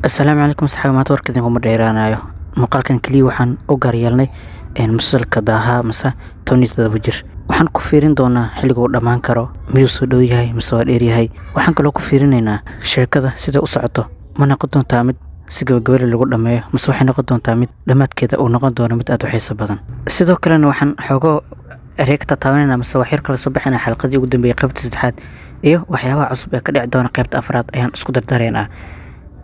Asalaamu calaykum asxaabi, maanta warka idinkuma dheeraanayo. Muuqaalkan keliya waxaan u gaar yeelnay musalsalka Daaha mase 17 jir. Waxaan ku fiirin doonaa xilliga uu dhammaan karo, miyuu soo dhow yahay mise waa dheer yahay. Waxaan kaloo ku fiirinaynaa sheekada sida u socoto, ma noqon doontaa mid si gabagabada lagu dhammeeyo mise waxay noqon doontaa mid dhammaadkeeda uu noqon doono mid aad u xiiso badan. Sidoo kalena waxaan xoogo erey ka tataabanayna mise wax yar kala soo baxayna xalqadii ugu dambeeyay qaybta saddexaad iyo waxyaabaha cusub ee ka dhici doona qaybta afraad ayaan isku dardaraynaa.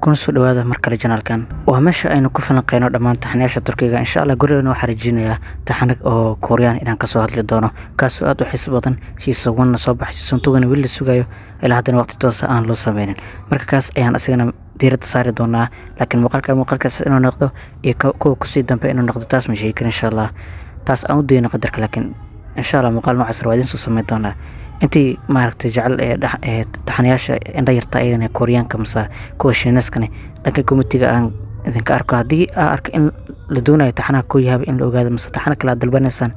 Kuna soo dhawaada mar kale janaalkan, waa meesha aynu ku falanqeyno dhammaan taxanayaasha Turkiga. Insha Allah gurigana waxaa rajeynayaa taxane oo Korean inaan kasoo hadli doono, kaasoo aad u xiiso badan. Season 1 na soo baxay, season 2-gana weli la sugayo, ilaa haddana waqti toosa aan loo sameynin. Marka kaas ayaan isagana diiradda saari doonaa, laakiin muuqaalka muuqaalkaas inuu noqdo iyo kuwa kusii dambe inuu noqdo taas ma sheegi karin. Insha Allah taas aan u dayno qadarka, laakiin insha Allah muuqaal noocaas waa idiin soo sameyn doonaa. Intii maaragtay jecel ee taxanayaasha indha yarta ayadana Koreanka mase kuwa Shiineskane, dhanka comment-iga aan idinka arko. Haddii aa arko in la doonayo taxanaha koo yahay in la ogaado mise taxana kale aad dalbanaysaan,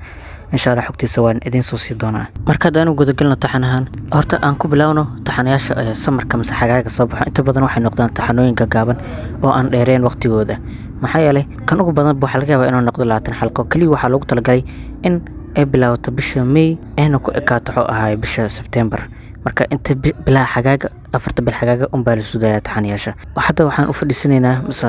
insha Allah xogtiisa waan idiin soo sii doonaa. Marka hadda aanu gudagalno taxanahan, horta aan ku bilaawno taxanayaasha summer-ka mise xagaaga soo baxo. Inta badan waxay noqdaan taxanooyin gaagaaban oo aan dheereen waqtigooda, maxaa yeelay kan ugu badan waxaa laga yaabaa inuu noqdo 20 xalqo keliya. Waxaa loogu talagalay in ay bilaabato bisha May ayna ku ekaato wuxuu ahaay bisha September. Marka inta bilaha xagaaga, afarta bil xagaaga unbaa la sugayaa taxanayaasha. Hadda waxaan u fadhiisanaynaa mise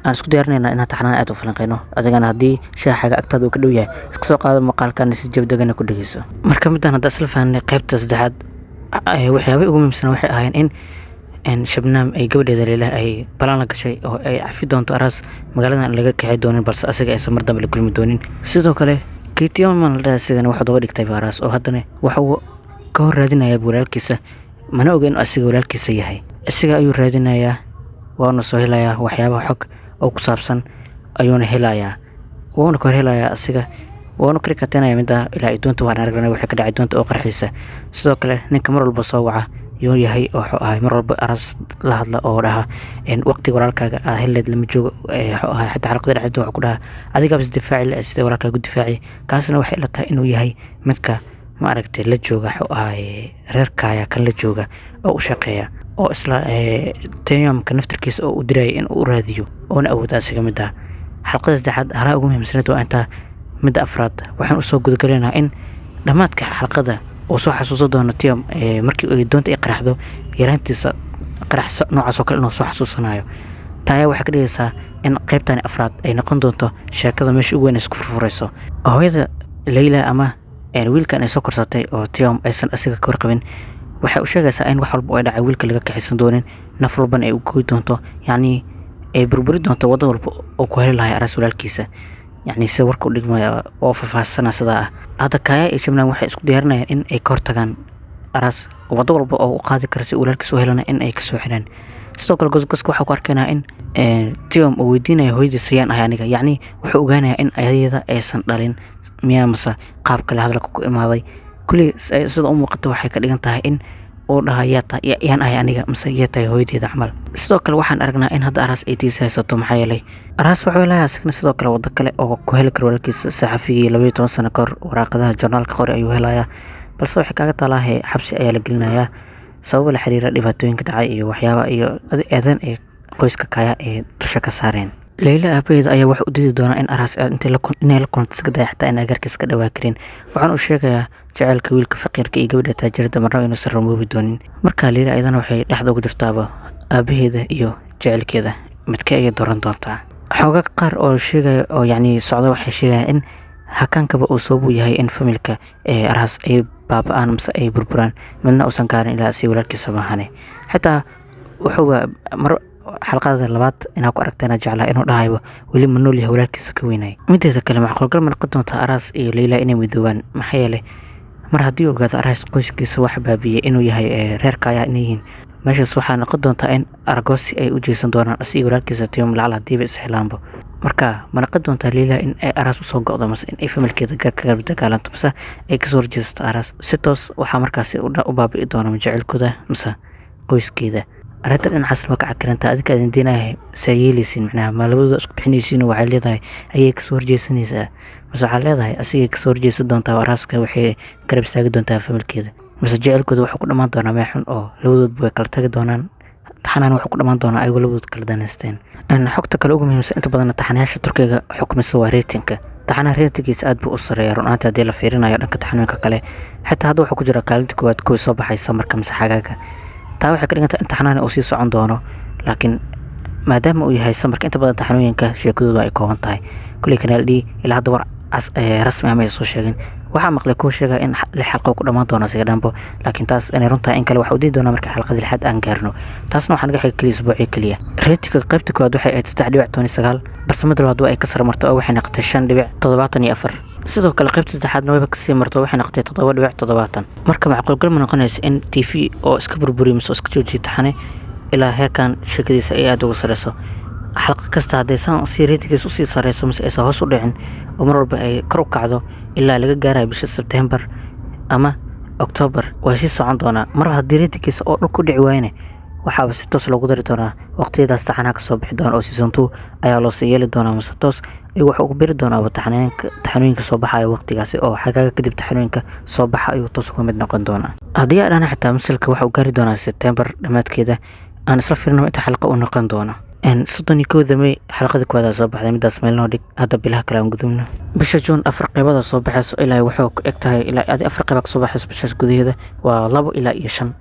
aan isku diyaarinaynaa inaan taxanaha aad u falanqeyno. Adigana haddii shaaxaaga agtaada uu ka dhow yahay, iska soo qaado muuqaalkan si jabdegana ku dhegeyso. Marka midaan hadda isla fahanay, qaybta saddexaad waxyaabihii ugu muhiimsan waxay ahaayeen in Shabnaam ay gabadheeda Leila ay balan la gashay oo ay cafi doonto Aras, magaaladan aan laga kaxi doonin, balse asaga aysan mar dambe la kulmi doonin. Sidoo kale Kitioman la dhahay sidana wuxuu daba dhigtay Aras, oo haddana waxa uu ka hor raadinayaa walaalkiisa, mana oga inuu asiga walaalkiisa yahay. Isaga ayuu raadinayaa, waana soo helayaa waxyaabaha xog oo ku saabsan ayuuna helayaa, wuuna ka hor helayaa asiga, waana ka rikateynaya midda ilaa ay doonta. Waan aragnay waxay ka dhacay doonta oo qarxaysa. Sidoo kale ninka mar walba soo waca yuu yahay oo wuxuu ahay mar walba Aras la hadla oo dhaha waqtiga walaalkaaga aad heleed lama joogo. Wuxuu ahay xitaa xalqada dhexdeeda wuxuu ku dhahaa adigaaba is difaaci la sida walaalkaaga u difaaci. Kaasna waxay ila tahay inuu yahay midka ma aragtay la jooga, wuxuu ahay reerkaya kan la jooga oo u shaqeeya oo isla tayamka naftirkiisa oo u diraya in uu raadiyo oona awooda asiga. Midda xalqada saddexaad halaha ugu muhiimsaneed waa intaa. Midda afraad waxaan usoo gudagalaynaa in dhammaadka xalqada uu soo xasuusan doono Tiam markii ay doonta ay qaraxdo yaraantiisa, qarax noocaas oo kale inuu soo xasuusanayo. Taa ayaa waxay ka dhigaysaa in qaybtani afraad ay noqon doonto sheekada meesha ugu weyn ay isku furfurayso. Hooyada Leyla ama wiilkan ay soo korsatay oo Tiam aysan asiga ka warqabin waxay u sheegaysaa in wax walba oo ay dhacay wiilka laga kaxisan doonin, naf walbana ay u goy doonto, yacni ay burburi doonto waddo walba oo ku heli lahay Aras walaalkiisa, yacni sida warka u dhigmaya oo faahfaahsana sidaa ah. Hadda Kaya iyo Shabnam waxay isku diyaarinayaan in ay ka hortagaan Aras, waddo walba oo u qaadi kara si walaalkiisa u helana in ay kasoo xiraan. Sidoo kale gosgoska waxaa ku arkaynaa in Tiam uu weydiinayo hooyadiisa yaan ahay aniga, yacni wuxuu ogaanayaa in ayada aysan dhalin miyaa mase qaab kale hadalka ku imaaday. Kulli sida u muuqata waxay ka dhigan tahay in uu dhaha yaan ahay aniga mise yaa tahay hooyadeeda camal. Sidoo kale waxaan aragnaa in hadda Aras ay tiisa haysato, maxaa yeelay Aras wuxuu helayaa isagana sidoo kale waddo kale oo ku heli karo walaalkiisa. Saxafigii 12 sano kahor waraaqadaha joornaalka qori ayuu helayaa, balse waxay kaaga talaahay xabsi ayaa la gelinayaa sababo la xiriira dhibaatooyinka dhacay iyo waxyaaba iyo eedan ay qoyska Kaya ee dusha ka saareen. Leyla aabaheeda ayaa waxa u diidi doonaa in Aras inay la kulanto iska daya, xitaa in agaarkiisa ka dhawaa karin. Waxaan u sheegayaa jaceylka wiilka faqiirka iyo gabadha taajirada marnaba inuusan rumoobi doonin. Marka Leyla ayadana waxay dhexda ugu jirtaaba aabaheeda iyo jaceylkeeda, midkee ayay dooran doontaa? Xogaga qaar oo sheegaya oo yacni socda waxay sheegayaan in hakaankaba uu sabab u yahay in familka ee Aras ay baaba'aan mise ay burburaan, midna uusan gaarin ilaa si walaalkiisa maahane. Xitaa wuxuuba mar xalqada labaad inaa ku aragteen jeclaa inuu dhahayo weli ma nool yahay walaalkiisa ka weynay. Mideeda kale, macquulgal ma noqon doontaa Aras iyo Leyla inay midoobaan? Maxaa yeelay mar haddii uu ogaado Aras qoyskiisa wax baabiyey inuu yahay reerka ayaa inay yihiin, meeshaas waxaa noqon doontaa in argosi ay u jeesan doonaan asiga walaalkiisa Tiam lacal hadiiba is helaanba. Marka ma noqon doontaa Leyla in ay Aras usoo go'do mase in ay familkeeda ka garab dagaalanto mase ay kasoo horjeesato Aras? Si toos waxaa markaasi u baabi'i doona jaceylkooda mise qoyskeeda. Arrinta dhinacaasna waa ka cakirantaa. Adinka idin deenahay saa yeeleysiin, macnaha ma labadooda isku bixinaysiin? Waxay leedahay ayay kasoo horjeesanaysaa mase waxaa leedahay asigay kasoo horjeesan doontaa Araska, waxay garab istaagi doontaa familkeeda, mise jaceylkooda wuxuu ku dhammaan doonaa meel xun oo labadoodba way kala tagi doonaan? Taxanahan wuxuu ku dhamaan doonaa ayagoo labadood kala danaysteen. Xogta kale ugu muhiimsan, inta badan taxanayaasha Turkiga xukmisa waa ratingka. Taxanaha ratingkiisa aad buu u sareeyaa run ahaantii haddii la fiirinayo dhanka taxanooyinka kale. Xitaa hadda wuxuu ku jiraa kaalinta koowaad kuwii soo baxay summerka mise xagaaga. Taa waxay ka dhigan tahay in taxanahan uu sii socon doono, laakiin maadaama uu yahay summerka, inta badan taxanooyinka sheekadoodu ay kooban tahay. Kuley Kanal D ilaa hadda war cas rasmi ah ma ay soo sheegin. Waxaa maqlay kuwa sheegaya in lix xalqo ku dhamaan doono asiga dhanbo, laakiin taas inay run tahay in kale waxa u diidi doonaa marka xalqada lixaad aan gaarno. Taasna waxaa naga xiga keliya isbuucyo keliya. Ratingka qaybta koowaad waxay ahayd 3.19, balse midda labaad waa ay ka sare martay oo waxay noqotay 5.74. Sidoo kale qaybta saddexaadna wayba kasii marto, waxay noqotay 7.70. Marka macquulgal ma noqonaysa in TV oo iska burburiyo mise oo iska joojiyo taxane ilaa heerkan sheekadiisa ay aada uga sareyso. Xalqa kasta hadday saan sii ratingkiisa usii sareyso mise aysan hoos u dhicin oo mar walba ay kor u kacdo ilaa laga gaarayo bisha Sebtembar ama October, way sii socon doonaa. Mar haddii ratingkiisa oo dhul ku dhici waayne, waxaaba si toos loogu dari doonaa waqtiyadaas taxanaha kasoo bixi doona oo season 2 ayaa loosii yeeli doonaa, mise toos ayuu wuxuu ugu biri doonaaba taxanooyinka soo baxaya waqtigaasi oo xagaaga kadib taxanooyinka soo baxa ayuu toos uga mid noqon doonaa. Haddii aan dhahna xitaa masalka waxa uu gaari doonaa Sebtembar dhammaadkeeda, aan isla fiirino inta xalqa uu noqon doono. 31-da May xalqada koowaad soo baxday, midaas meel noo dhig. Hadda bilaha kale aan gudubno. Bisha Juun afar qeybada soo baxayso, ilaa wuxuu ku eg tahay ilaa adi afar qeyba kasoo baxayso bishaas gudaheeda, waa labo ilaa iyo shan,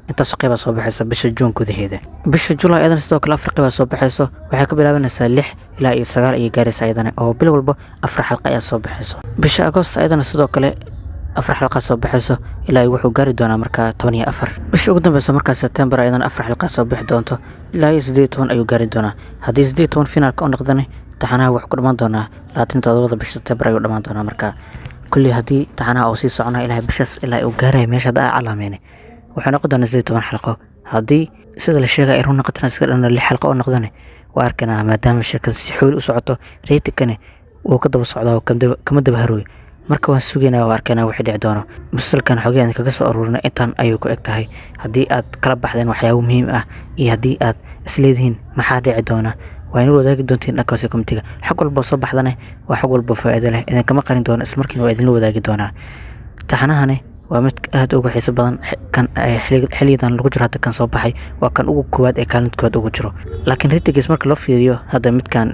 intaas qeyba soo baxaysa bisha Juun gudaheeda. Bisha July ayadana sidoo kale afar qeyba soo baxayso, waxay ka bilaabanaysaa lix ilaa iyo sagaal ayay gaaraysa ayadana, oo bil walba afar xalqa ayaa soo baxayso. Bisha Agost ayadana sidoo kale afar xalqa soo baxayso, ilaa wuxuu gaari doonaa markaa 14. Bisha ugu dambeysa markaa September ayadana afar xalqa soo bixi doonto, ilaa iyo 18 ayuu gaari doonaa. Haddii 18 finaalka u noqdana, taxanaha wuxuu ku dhamaan doonaa 27-da bisha September ayuu dhamaan doonaa. Markaa kulli haddii taxanaha uu sii soconaa ilaa bishaas ilaa uu gaarayo meesha hadda aan calaameyne, wuxuu noqon doonaa 18 xalqo. Haddii sida la sheegay ay run noqotana, iska dhan lix xalqo oo noqdane waa arkanaa, maadaama sheekada si xooli u socoto, ratingkani wuu ka daba socdaa oo kama daba harooyo. Marka waan sugaynaa oo arkaynaa wixii dhici doono. Musalsalkan xogayaan kaga soo aruurinay intaan ayuu ku eg tahay. Haddii aad kala baxdeen waxyaabo muhiim ah iyo haddii aad isleedihiin maxaa dhici doona, waa inuu wadaagi doontiin dhanka hoose commentiga. Xog walba soo baxdane waa xog walba faa'iido leh, idinkama qarin doono, isla markiina waa idinla wadaagi doonaa. Taxanahani waa mid aad uga xiiso badan kan xiliyadan lagu jiro. Hadda kan soo baxay waa kan ugu koowaad ee kaalinta koowaad ugu jiro, laakiin ratingkiis marka loo fiiriyo hadda midkan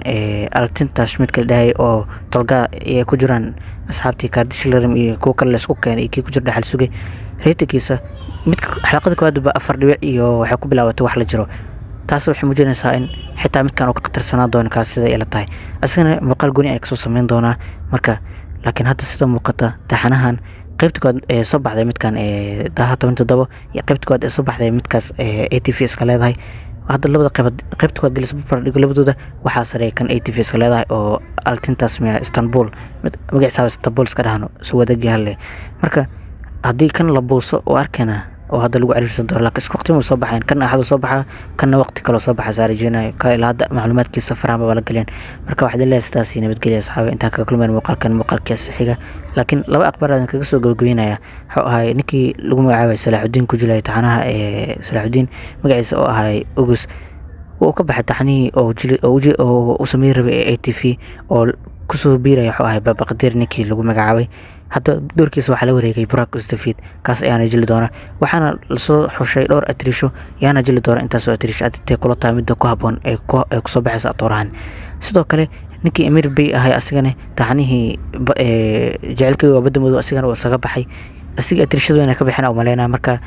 Altintash, midka la dhahay oo Tolga ay ku jiraan asxaabtii Kardishlerim iyo kuwa kale la isku keenay iyo kii ku jira dhaxal sugay, ratingkiisa midka xalaqada koowaad ba afar dhibic iyo waxay ku bilaabatay wax la jiro. Taas waxay muujinaysaa in xitaa midkan uu ka khatarsanaan doono kaas, sida ila tahay. Asagana muuqaal gooni ay kasoo sameyn doonaa marka. Laakiin hadda sida muuqata taxanahan qaybta koowaad ee soo baxday midkan ee Daha 17 iyo qaybta koowaad ee soo baxday midkaas ee ATV iska leedahay, hadda labada qaybood qaybta koowaad la isbarbar dhigo labadooda, waxaa sareeya kan ATV iska leedahay oo Altintas miya Istanbul, mid magaciisa Istanbul iska dhahno soo wadaag. Marka haddii kan la buuso oo arkayna oo hadda lagu ciriirsan doono, laakiin isku waqti ma soo baxayn. Kan Axad soo baxaa, kanna waqti kaloo soo baxa saa rajeynayo ka ilaa hadda macluumaadkiisa farahan baa la gelin. Marka waxaad leeyahay sidaas nabadgelya asxaabi, intaan kaga kulmayn muuqaalkan muuqaalkiisa xiga. Laakiin laba aqbaar aan kaga soo gabagabeynaya wuxuu ahay ninkii lagu magacaabay Salaaxudiin ku jilay taxanaha ee Salaaxudiin magaciisa oo ahay Ogus, wuu ka baxay taxanihii oo jili oo u sameyn rabay ee ATV oo kusoo biiraya. Wuxuu ahay Babaqadir ninkii lagu magacaabay. Hadda doorkiisa waxaa la wareegay Burak Özçivit, kaas ayaana jili doona. Waxaana lasoo xushay dhowr atrisho yaana jili doona. Intaasoo atrisho adigtay kula tahay midda ku habboon ee kusoo baxaysa atoorahan? Sidoo kale ninkii Emir Bey ahay, asigana taxanihii Jaceylkayga waa Badda Madow asigana waa isaga baxay, asiga atrishadu inay ka bixin umaleynaa. Marka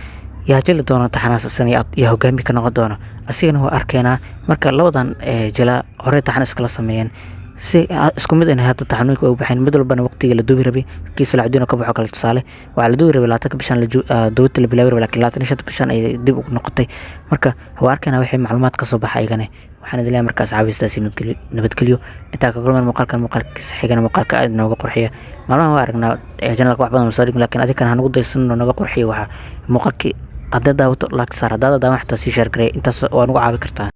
yaa jili doona taxanaas asana, yaa hogaami ka noqon doona, asigana waa arkaynaa. Marka labadan jila horey taxan iskala sameeyeen si isku mid inay hadda taxanooyinka ugu baxeen, mid walbana waqtigii la duubi rabay. Kii Salaaxudiin oo ka baxo kale tusaale, waxaa la duubi rabay 20-ka bishan duubita la bilaabi rabay, laakiin 25-ta bishan ayay dib ugu noqotay. Marka waa arkaynaa wixii macluumaad ka soo baxa ayagana. Waxaan idin leeyahay marka asxaabi sidaasi nabadgelyo, intaa ka kulmaan muuqaalkan muuqaalkiisa xigana. Muuqaalka aad nooga qurxiya. Maalmahan waa aragnaa channelka wax badan soo dhigin, laakiin adinkana hanagu daysan oo naga qurxiya. Waxa muuqaalkii haddaad daawato like saar, haddaad daawan xitaa sii share gareey, intaas waa nagu caawi kartaa.